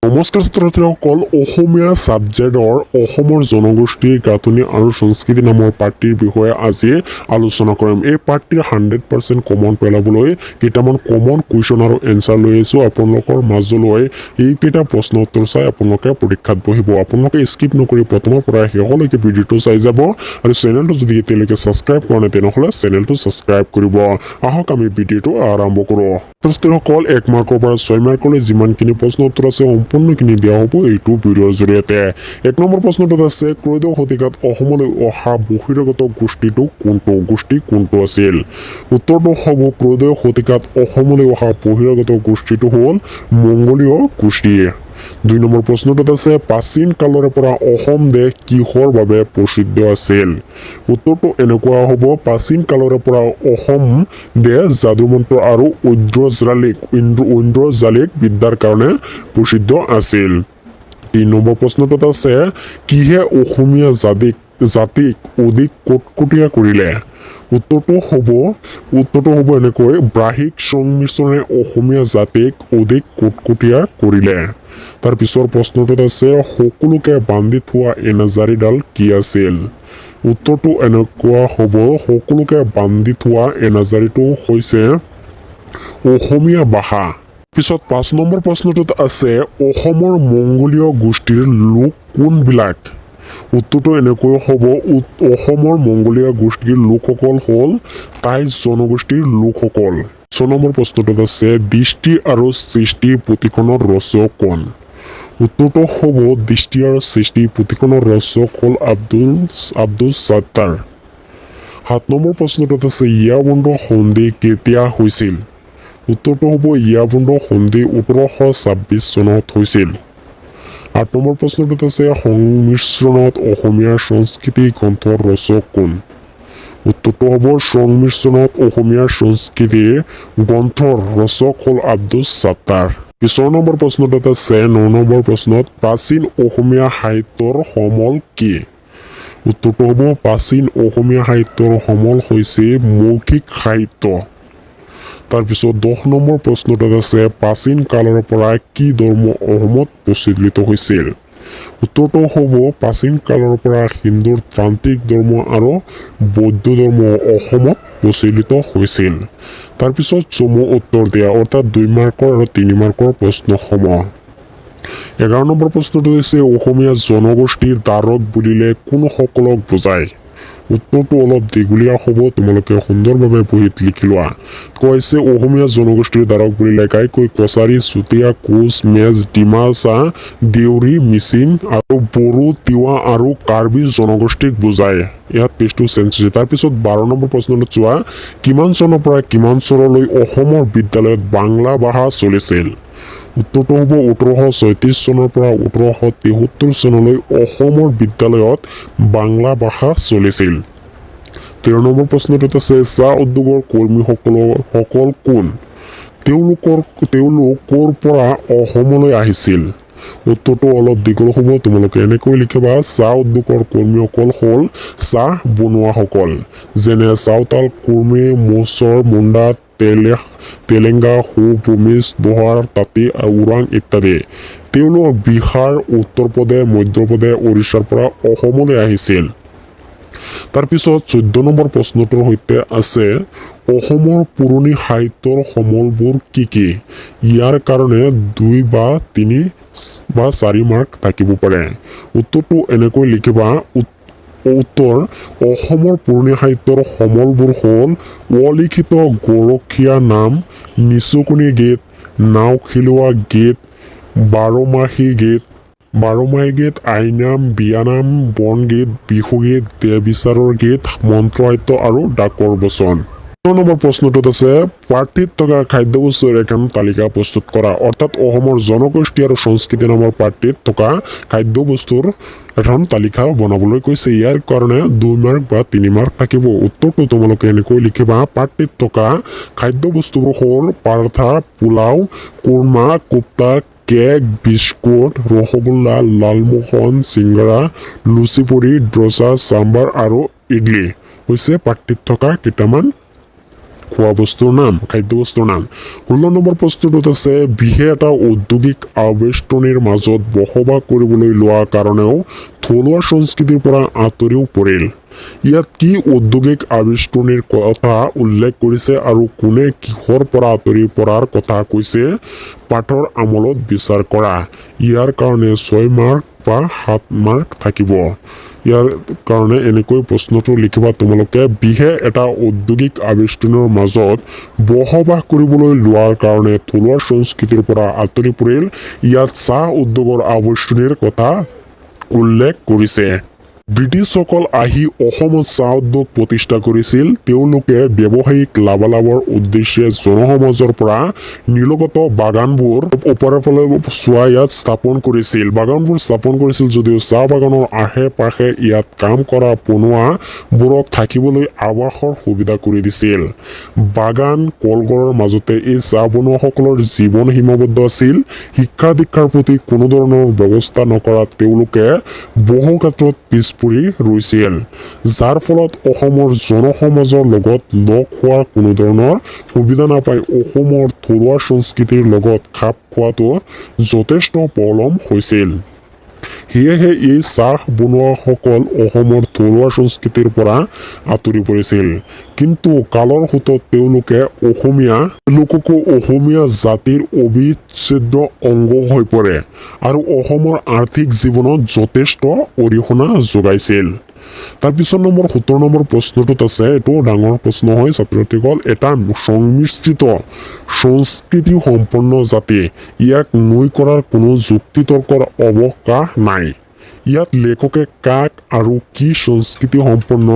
নমস্কাৰ ছাত্ৰ ছাত্ৰীসকল, অসমীয়া ছাবজেক্টৰ অসমৰ জনগোষ্ঠী গাঁথনি আৰু সংস্কৃতি নামৰ পাঠটিৰ বিষয়ে আজি আলোচনা কৰিম। এই পাঠটিৰ 100% কমন পেলাবলৈ কেইটামান কমন কুৱেশ্যন আৰু এনচাৰ লৈ আহিছোঁ আপোনালোকৰ মাজলৈ। এইকেইটা প্ৰশ্ন উত্তৰ চাই আপোনালোকে পৰীক্ষাত বহিব। আপোনালোকে স্কিপ নকৰি প্ৰথমৰ পৰা শেষলৈকে ভিডিঅ'টো চাই যাব আৰু চেনেলটো যদি এতিয়ালৈকে ছাবস্ক্ৰাইব কৰা নাই, তেনেহ'লে চেনেলটো ছাবস্ক্ৰাইব কৰিব। আহক, আমি ভিডিঅ'টো আৰম্ভ কৰোঁ। ছাত্ৰ ছাত্ৰীসকল, 1 মাৰ্কৰ পৰা 6 মাৰ্কলৈ যিমানখিনি প্ৰশ্ন উত্তৰ আছে, সম্পূৰ্ণখিনি দিয়া হ'ব এইটো ভিডিঅ'ৰ জৰিয়তে। 1 নম্বৰ প্ৰশ্নটোত আছে, ত্ৰয়োদশ শতিকাত অসমলৈ অহা বহিৰাগত গোষ্ঠীটো কোনটো, গোষ্ঠী কোনটো আছিল? উত্তৰটো হ'ব, ত্ৰয়োদশ শতিকাত অসমলৈ অহা বহিৰাগত গোষ্ঠীটো হ'ল মংগোলীয় গোষ্ঠী। 2 নম্বৰ প্ৰশ্নটোত আছে, প্ৰাচীন কালৰে পৰা অসম দেশ কিহৰ বাবে প্ৰসিদ্ধ আছিল? উত্তৰটো এনেকুৱা হ'ব, প্ৰাচীন কালৰে পৰা অসম দেশ যাদুমন্ত্ৰ আৰু ঐন্দ্ৰজালিক বিদ্যাৰ কাৰণে প্ৰসিদ্ধ আছিল। 3 নম্বৰ প্ৰশ্নটোত আছে, কিহে অসমীয়া জাতিক অধিক কটকটীয়া কৰিলে? উত্তৰটো হ'ব এনেকৈ, বাহ্যিক সংমিশ্ৰণে অসমীয়া জাতিক অধিক কটকটীয়া কৰিলে। তাৰ পিছৰ প্ৰশ্নটোত আছে, সকলোকে বান্ধি থোৱা এনাজৰীডাল কি আছিল? উত্তৰটো এনেকুৱা হ'ব, সকলোকে বান্ধি থোৱা এনাজৰীটো হৈছে অসমীয়া ভাষা। পিছত 5 নম্বৰ প্ৰশ্নটোত আছে, অসমৰ মংগোলীয় গোষ্ঠীৰ লোক কোনবিলাক? উত্তৰটো এনেকৈ হ'ব, অসমৰ মংগোলীয় গোষ্ঠীৰ লোকসকল হ'ল টাই জনগোষ্ঠীৰ লোকসকল। 6 নম্বৰ প্ৰশ্নটোত আছে, দৃষ্টি আৰু সৃষ্টি পুথিখনৰ ৰচক কোন? উত্তৰটো হ'ব, দৃষ্টি আৰু সৃষ্টি পুথিখনৰ ৰচক হ'ল আব্দুল ছাত্তাৰ। 7 নম্বৰ প্ৰশ্নটোত আছে, হিয়াবন্দ সন্ধি কেতিয়া হৈছিল? উত্তৰটো হ'ব, হিয়াবন্দ সন্ধি 1826 চনত হৈছিল। 8 নম্বৰ প্ৰশ্নটোত আছে, সংমিশ্ৰণত অসমীয়া সংস্কৃতি গ্ৰন্থৰ ৰচক কোন? উত্তৰটো হ'ব, সংমিশ্ৰণত অসমীয়া সংস্কৃতি গ্ৰন্থৰ ৰচক হ'ল আব্দুল ছাত্তাৰ। পিছৰ নম্বৰ প্ৰশ্নটোত আছে, 9 নম্বৰ প্ৰশ্নত, প্ৰাচীন অসমীয়া সাহিত্যৰ সমল কি? উত্তৰটো হ'ব, প্ৰাচীন অসমীয়া সাহিত্যৰ সমল হৈছে মৌখিক সাহিত্য। তাৰপিছত 10 নম্বৰ প্ৰশ্নটোত আছে, প্ৰাচীন কালৰ পৰা কি ধৰ্ম অসমত প্ৰচলিত হৈছিল? উত্তৰটো হ'ব, প্ৰাচীন কালৰ পৰা হিন্দুৰ তান্ত্ৰিক ধৰ্ম আৰু বৌদ্ধ ধৰ্ম অসমত প্ৰচলিত হৈছিল। তাৰপিছত চমু উত্তৰ দিয়া, অৰ্থাৎ 2 মাৰ্কৰ আৰু 3 মাৰ্কৰ প্ৰশ্নসমূহ। 11 নম্বৰ প্ৰশ্নটো হৈছে, অসমীয়া জনগোষ্ঠীৰ ধাৰক বুলিলে কোনসকলক বুজায়? উত্তৰটো অলপ দীঘলীয়া হ'ব, তোমালোকে সুন্দৰভাৱে বহীত লিখি লোৱা। কৈছে, অসমীয়া জনগোষ্ঠীৰ ধাৰক বুলিলে ঘাইকৈ কছাৰী, চুতীয়া, কোচ, মেচ, ডিমাচা, দেউৰী, মিচিং আৰু বড়ো, তিৱা আৰু কাৰ্বি জনগোষ্ঠীক বুজায়। ইয়াত পেজটো চেঞ্জ হৈছে। তাৰপিছত 12 নম্বৰ প্ৰশ্নটোত চোৱা, কিমান চনৰ পৰা কিমান চনলৈ অসমৰ বিদ্যালয়ত বাংলা ভাষা চলিছিল? উত্তৰটো হ'ব, 1836 চনৰ পৰা 1873 চনলৈ অসমৰ বিদ্যালয়ত বাংলা ভাষা চলিছিল। 13 নম্বৰ প্ৰশ্নটোত আছে, চাহ উদ্যোগৰ কৰ্মীসকলৰ সকল কোন? তেওঁলোক ক'ৰ পৰা অসমলৈ আহিছিল? উত্তৰটো অলপ দীঘল হ'ব, তোমালোকে এনেকৈ লিখিবা, চাহ উদ্যোগৰ কৰ্মীসকল হ'ল চাহ বনুৱাসকল, যেনে চাওতাল, কুৰ্মী, মোচৰ, মুণ্ডা, তেলেঙ্গা, হো, ভূমিজ, বহাৰ, তাঁতী আৰু ওৰাং ইত্যাদি। তেওঁলোক বিহাৰ, উত্তৰ প্ৰদেশ, মধ্যপ্ৰদেশ, উৰিষ্যাৰ পৰা অসমলৈ আহিছিল। তাৰপিছত 14 নম্বৰ প্ৰশ্নটোৰ সৈতে আছে, অসমৰ পুৰণি সাহিত্যৰ সমলবোৰ কি কি? ইয়াৰ কাৰণে 2 বা 3 বা 4 মাৰ্ক থাকিব পাৰে। উত্তৰটো এনেকৈ লিখিবা, উত্তৰ, অসমৰ পুৰণি সাহিত্যৰ সমলবোৰ হ'ল অলিখিত গৰখীয়া নাম, নিচুকনি গীত, নাও খেলোৱা গীত, বাৰমাহী গীত, আইনাম, বিয়ানাম, বনগীত, বিহুগীত, দেহবিচাৰৰ গীত, মন্ত্ৰ সাহিত্য আৰু ডাকৰ বচন। 15 নম্বৰ প্ৰশ্নটোত আছে, পাঠটিত থকা খাদ্যবস্তুৰ এখন তালিকা প্ৰস্তুত কৰা। অৰ্থাৎ অসমৰ জনগোষ্ঠী আৰু সংস্কৃতি নামৰ পাঠটিত থকা খাদ্যবস্তুৰ এখন তালিকা বনাবলৈ কৈছে। ইয়াৰ কাৰণে 2 মাৰ্ক বা 3 মাৰ্ক থাকিব। উত্তৰটো তোমালোকে এনেকৈ লিখিবা, পাঠটিত থকা খাদ্যবস্তুবোৰ হ'ল পৰঠা, পোলাও, কোৰমা, কোপ্তা, কেক, বিস্কুট, ৰসগোল্লা, লালমোহন, চিংৰা, লুচি, পুৰি, ডোচা, চাম্বাৰ আৰু ইডলি হৈছে পাঠটিত থকা কেইটামান খোৱা বস্তুৰ নাম, খাদ্যবস্তুৰ নাম। 16 নম্বৰ প্ৰশ্নটোত আছে, বিহে এটা ঔদ্যোগিক আৱেষ্টনীৰ মাজত বসবাস কৰিবলৈ লোৱা কাৰণেও থলুৱা সংস্কৃতিৰ পৰা আঁতৰিও পৰিল। ইয়াত কি ঔদ্যোগিক আৱেষ্টনীৰ কথা উল্লেখ কৰিছে আৰু কোনে কিহৰ পৰা আঁতৰি পৰাৰ কথা কৈছে, পাঠৰ আমোলত বিচাৰ কৰা। ইয়াৰ কাৰণে 6 মাৰ্ক বা 7 মাৰ্ক থাকিব। ইয়াৰ কাৰণে এনেকৈ প্ৰশ্নটো লিখিবা তোমালোকে, বিহে এটা ঔদ্যোগিক আৱেষ্টনীৰ মাজত বসবাস কৰিবলৈ লোৱাৰ কাৰণে থলুৱা সংস্কৃতিৰ পৰা আঁতৰি পৰিল। ইয়াত চাহ উদ্যোগৰ আৱেষ্টনীৰ কথা উল্লেখ কৰিছে। ব্ৰিটিছসকল আহি অসমত চাহ উদ্যোগ প্ৰতিষ্ঠা কৰিছিল। তেওঁলোকে ব্যৱসায়িক লাভালাভৰ উদ্দেশ্যে জনসমাজৰ পৰা নিলগত বাগানবোৰ ওপৰৰ ফালে চোৱা ইয়াত স্থাপন কৰিছিল। বাগানবোৰ স্থাপন কৰিছিল যদিও চাহ বাগানৰ আশে পাশে ইয়াত কাম কৰা বনুৱাবোৰক থাকিবলৈ আৱাসৰ সুবিধা কৰি দিছিল। বাগান কলঘৰৰ মাজতে এই চাহ বনুৱাসকলৰ জীৱন সীমাবদ্ধ আছিল। শিক্ষা দীক্ষাৰ প্ৰতি কোনো ধৰণৰ ব্যৱস্থা নকৰাত তেওঁলোকে বহু ক্ষেত্ৰত পিছ পৰি ৰৈছিল, যাৰ ফলত অসমৰ জনসমাজৰ লগত লগ হোৱাৰ কোনো ধৰণৰ সুবিধা নাপাই অসমৰ থলুৱা সংস্কৃতিৰ লগত খাপ খোৱাটো যথেষ্ট পলম হৈছিল। সেয়েহে এই চাহ বনুৱাসকল অসমৰ থলুৱা সংস্কৃতিৰ পৰা আঁতৰি পৰিছিল। কিন্তু কালৰ সোঁতত তেওঁলোকে অসমীয়া লোককো অসমীয়া জাতিৰ অবিচ্ছেদ্য অংগ হৈ পৰে আৰু অসমৰ আৰ্থিক জীৱনত যথেষ্ট অৰিহণা যোগাইছিল। তাৰপিছত নম্বৰ 17 নম্বৰ প্ৰশ্নটোত আছে, এইটো ডাঙৰ প্ৰশ্ন হয় ছাত্ৰ ছাত্ৰীসকল, এটা সংমিশ্ৰিত সংস্কৃতি সম্পন্ন জাতি, ইয়াক নুই কৰাৰ কোনো যুক্তি তৰ্কৰ অৱকাশ নাই। ইয়াত লেখকে কাক আৰু কি সংস্কৃতি সম্পন্ন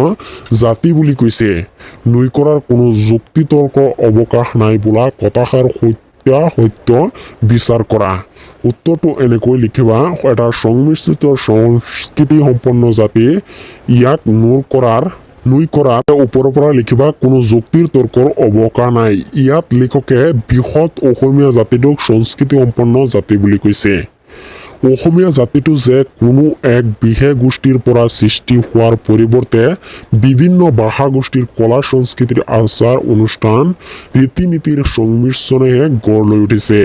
জাতি বুলি কৈছে? নুই কৰাৰ কোনো যুক্তি তৰ্কৰ অৱকাশ নাই বোলা কথাষাৰ সত্যাসত্য বিচাৰ কৰা। উত্তৰটো এনেকৈ লিখিবা, এটা সংমিশ্ৰিত সংস্কৃতি সম্পন্ন জাতি, ইয়াক নুই কৰাৰ ওপৰৰ পৰা লিখিবা, কোনো যুক্তিৰ তৰ্কৰ অৱকাশ নাই। ইয়াত লেখকে বৃহৎ অসমীয়া জাতিটোক সংস্কৃতি সম্পন্ন জাতি বুলি কৈছে। অসমীয়া জাতিটো যে কোনো এক বিশেষ গোষ্ঠীৰ পৰা সৃষ্টি হোৱাৰ পৰিৱৰ্তে বিভিন্ন ভাষা গোষ্ঠীৰ কলা সংস্কৃতিৰ আচাৰ অনুষ্ঠান ৰীতি নীতিৰ সংমিশ্ৰণেহে গঢ় লৈ উঠিছে,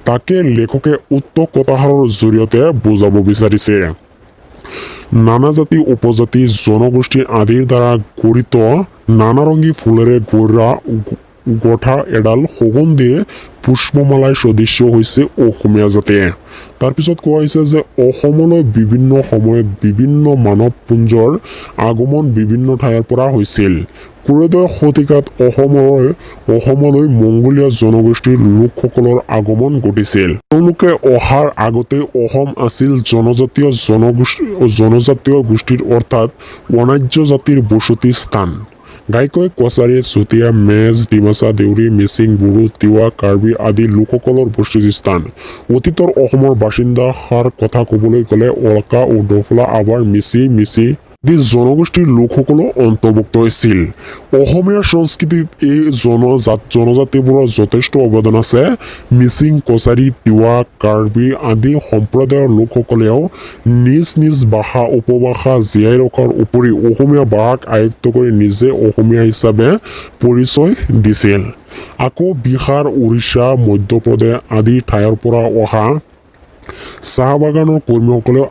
তাকে লেখকে উক্ত কথাষাৰৰ জৰিয়তে বুজাব বিচাৰিছে। নানা জাতি, উপজাতি, জনগোষ্ঠী আদিৰ দ্বাৰা গঠিত নানাৰঙী ফুলেৰে গঠা এডাল সুগন্ধি পুষ্পমালাই সদৃশ্য হৈছে অসমীয়া জাতি। তাৰপিছত কোৱা হৈছে যে অসমলৈ বিভিন্ন সময়ত বিভিন্ন মানৱ পুঞ্জৰ আগমন বিভিন্ন ঠাইৰ পৰা হৈছিল। 16 শতিকাত অসমলৈ মংগোলীয় জনগোষ্ঠীৰ লোকসকলৰ আগমন ঘটিছিল। তেওঁলোকে অহাৰ আগতে অসম আছিল জনজাতীয় জনগোষ্ঠী, জনজাতীয় গোষ্ঠীৰ অৰ্থাৎ অনাৰ্য জাতিৰ বসতি স্থান। ঘাইকৈ কছাৰী, চুতীয়া, মেচ, ডিমাচা, দেউৰী, মিচিং, বড়ো, তিৱা, কাৰ্বি আদি লোকসকলৰ বসতি স্থান। অতীতৰ অসমৰ বাসিন্দাৰ কথা ক'বলৈ গ'লে অলকা ও ডফলা, আবাৰ, মিচি, মিচি আদি জনগোষ্ঠীৰ লোকসকলো অন্তৰ্ভুক্ত হৈছিল। অসমীয়া সংস্কৃতিত এই জনজাতিবোৰৰ যথেষ্ট অৱদান আছে। মিচিং, কছাৰী, তিৱা, কাৰ্বি আদি সম্প্ৰদায়ৰ লোকসকলেও নিজ নিজ ভাষা উপভাষা জীয়াই ৰখাৰ উপৰি অসমীয়া ভাষাক আয়ত্ব কৰি নিজে অসমীয়া হিচাপে পৰিচয় দিছিল। আকৌ বিহাৰ, উৰিষ্যা, মধ্যপ্ৰদেশ আদি ঠাইৰ পৰা অহা চাহ বাগানৰ কৰ্মীসকলেও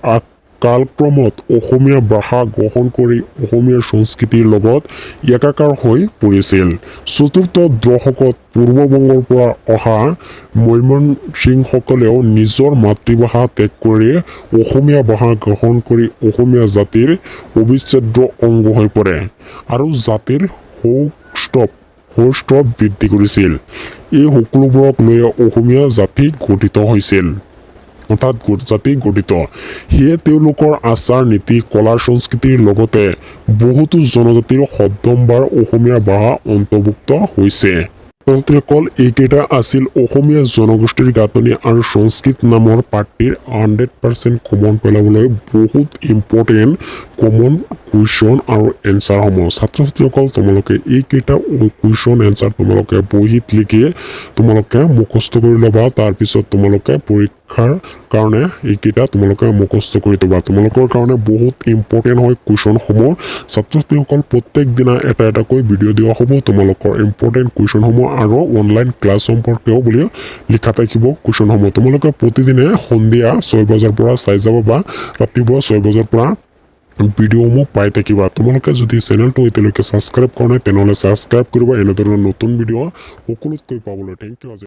কালক্ৰমত অসমীয়া ভাষা গ্ৰহণ কৰি অসমীয়া সংস্কৃতিৰ লগত একাকাৰ হৈ পৰিছিল। চতুৰ্থ দশকত পূৰ্ববংগৰ পৰা অহা মৈমনসিংসকলেও নিজৰ মাতৃভাষা ত্যাগ কৰি অসমীয়া ভাষা গ্ৰহণ কৰি অসমীয়া জাতিৰ অবিচ্ছেদ্য অংগ হৈ পৰে আৰু জাতিৰ সৌষ্ঠৱ বৃদ্ধি কৰিছিল। এই সকলোবোৰক লৈ অসমীয়া জাতি গঠিত হৈছিল, অৰ্থাৎ জাতি গঠিত। সেয়ে তেওঁলোকৰ আচাৰ নীতি, কলা সংস্কৃতিৰ লগতে বহুতো জনজাতিৰ শব্দম্ভাৰ অসমীয়া ভাষা অন্তৰ্ভুক্ত হৈছে। ছাত্ৰীসকল, এইকেইটা আছিল অসমীয়া জনগোষ্ঠীৰ গাঁথনি আৰু সংস্কৃত নামৰ পাঠটিৰ 100% কমন পেলাবলৈ বহুত ইম্পৰ্টেণ্ট কমন কুৱেশ্যন আৰু এনচাৰসমূহ। ছাত্ৰ ছাত্ৰীসকল, তোমালোকে এইকেইটা কুৱেশ্যন এনচাৰ তোমালোকে বহীত লিখি তোমালোকে মুখস্থ কৰি ল'বা। তাৰপিছত তোমালোকে পৰীক্ষা পৰীক্ষাৰ কাৰণে এইকেইটা তোমালোকে মুখস্থ কৰি থ'বা। তোমালোকৰ কাৰণে বহুত ইম্পৰ্টেণ্ট হয় কুৱেশ্যনসমূহ। ছাত্ৰ ছাত্ৰীসকল, প্ৰত্যেক দিনা এটা এটাকৈ ভিডিঅ' দিয়া হ'ব। তোমালোকৰ ইম্পৰ্টেণ্ট কুৱেশ্যনসমূহ আৰু অনলাইন ক্লাছ সম্পৰ্কেও বুলি লিখা থাকিব কুৱেশ্যনসমূহ। তোমালোকে প্ৰতিদিনে সন্ধিয়া 6 বজাৰ পৰা চাই যাব বা ৰাতিপুৱা 6 বজাৰ পৰা ভিডিঅ'সমূহ পাই থাকিবা। তোমালোকে যদি চেনেলটো এতিয়ালৈকে ছাবস্ক্ৰাইব কৰা নাই, তেনেহ'লে ছাবস্ক্ৰাইব কৰিবা এনেধৰণৰ নতুন ভিডিঅ' সকলোতকৈ পাবলৈ। Thank U. আজি